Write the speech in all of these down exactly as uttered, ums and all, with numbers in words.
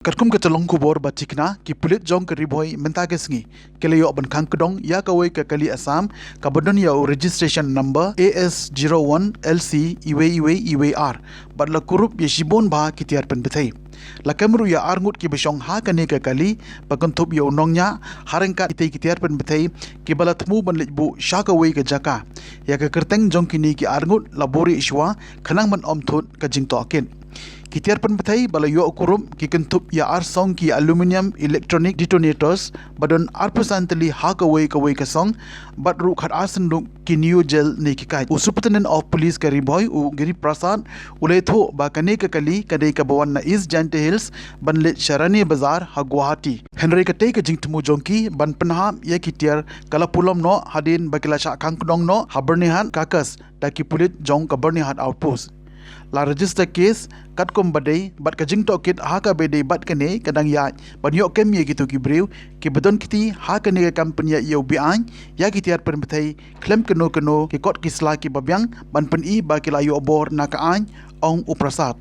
Katkum ka tyllong khubor ba thikna, ki pulit jong ka Ri Bhoi mynta ka sngi ki la ïoh ban khang kdong ïa kawei ka kali Assam kaba don ïa u registration number A S zero one L C iwei iwei iwei ar bad la kurup ïa shibun bha ki tiar pynbthei. La kem ruh ïa ar ngut kiba shong ha kane ka kali ba kynthup ïa u nongñiah ha ryngkat kitei ki tiar pynbthei kiba la thmu ban leit buh sha kawei ka jaka. Ïa ka kyrteng jong kine ki ar ngut la buhrieh shuwa khnang ban ym thut ka jingtohkit. Ki tiar pynbthei ba la ïoh kurup ki kynthup ïa ar song ki aluminium electronic detonators ba don arphew san tylli ha kawei kawei ka song bad ruh khat ar sanduk ki neo gel ne ki kait. U Superintendent of Police ka Ri Bhoi u Giri Prasad u la ïathuh ba kane ka kali ka dei kaba wan na East Jaintia Hills ban leit sha Rani Bazar ha Guwahati. Hynrei katei ka jingthmu jong ki ban pynhap ïa ki tiar ka la pulom noh hadien ba ki la shah khang kdong noh ha Byrnihat Carcass da ki pulit jong ka Byrnihat Outpost. La register case katkum ba dei bad ka jingtohkit ha kaba dei bad kane ka dang ïaid ban ïoh kem ïa kito ki briew kiba don kti ha kane ka kam pynïaid ïa u beaiñ ïa ki tiar pynbthei khlem kano kano ki kot ki sla kiba biang ban pyni ba ki la ïoh bor na ka aiñ, ong u Prasad.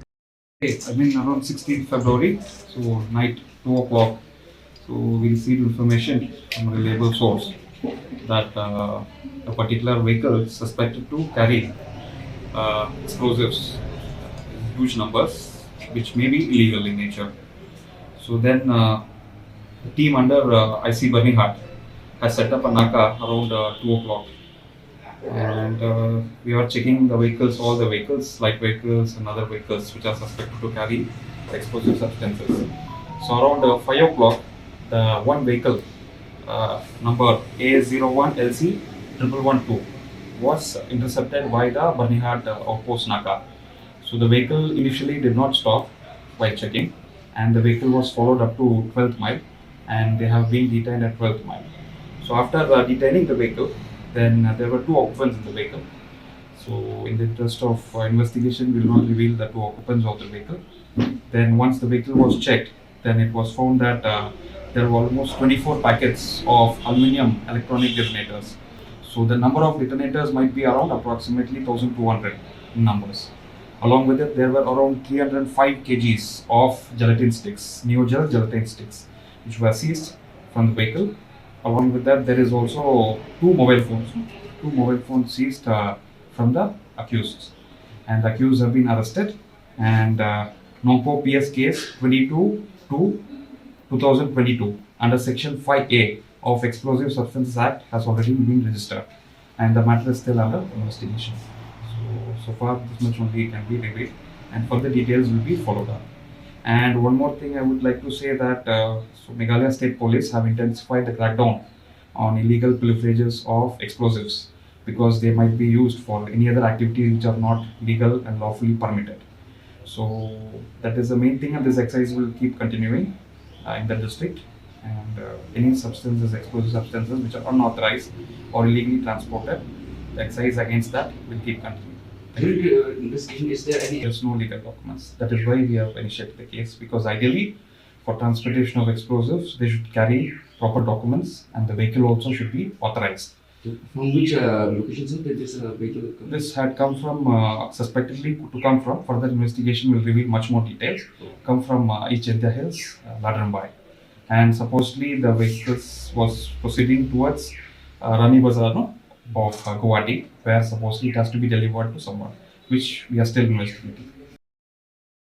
I mean, around sixteenth February, so night two o'clock. So we received information from a reliable source that uh, a particular vehicle suspected to carry uh, explosives in huge numbers, which may be illegal in nature. So then uh, the team under uh, I C Byrnihat has set up a naka around uh, two o'clock. And uh, we are checking the vehicles, all the vehicles, light vehicles and other vehicles which are suspected to carry explosive substances. So around uh, five o'clock, the one vehicle, uh, number A zero one L C triple one two, was intercepted by the Byrnihat uh, outpost naka. So the vehicle initially did not stop while checking, and the vehicle was followed up to twelfth mile, and they have been detained at twelfth mile. So after uh, detaining the vehicle, then uh, there were two occupants in the vehicle. So in the interest of uh, investigation, we will not reveal the two occupants of the vehicle. Then once the vehicle was checked, then it was found that uh, there were almost twenty-four packets of aluminium electronic detonators. So the number of detonators might be around approximately one thousand two hundred in numbers. Along with it, there were around three hundred five kgs of gelatin sticks, Neogel gelatin sticks, which were seized from the vehicle. Along with that, there is also two mobile phones, two mobile phones seized uh, from the accused. And the accused have been arrested. And uh, Nongpoh P S case twenty-two two two thousand twenty-two under section five A of Explosive Substances Act has already been registered, and the matter is still under investigation. So, so far, this much only can be revealed, and further details will be followed up. And one more thing I would like to say that uh, so Meghalaya State Police have intensified the crackdown on illegal proliferages of explosives because they might be used for any other activities which are not legal and lawfully permitted. So that is the main thing, and this exercise will keep continuing uh, in the district. And uh, any substances, explosive substances which are unauthorized or illegally transported, the exercise against that will keep continuing. During the uh, investigation, is there any There's no legal documents. That is why we have initiated the case, because ideally, for transportation of explosives, they should carry proper documents and the vehicle also should be authorized. From which uh, location, sir, did this uh, vehicle come? This had come from, uh, suspectedly to come from, further investigation will reveal much more details, come from uh, East Jaintia Hills, uh, Ladrymbai. And supposedly the vehicle was proceeding towards uh, Rani Bazar, no, of uh, Guwahati, where supposedly it has to be delivered to someone, which we are still investigating.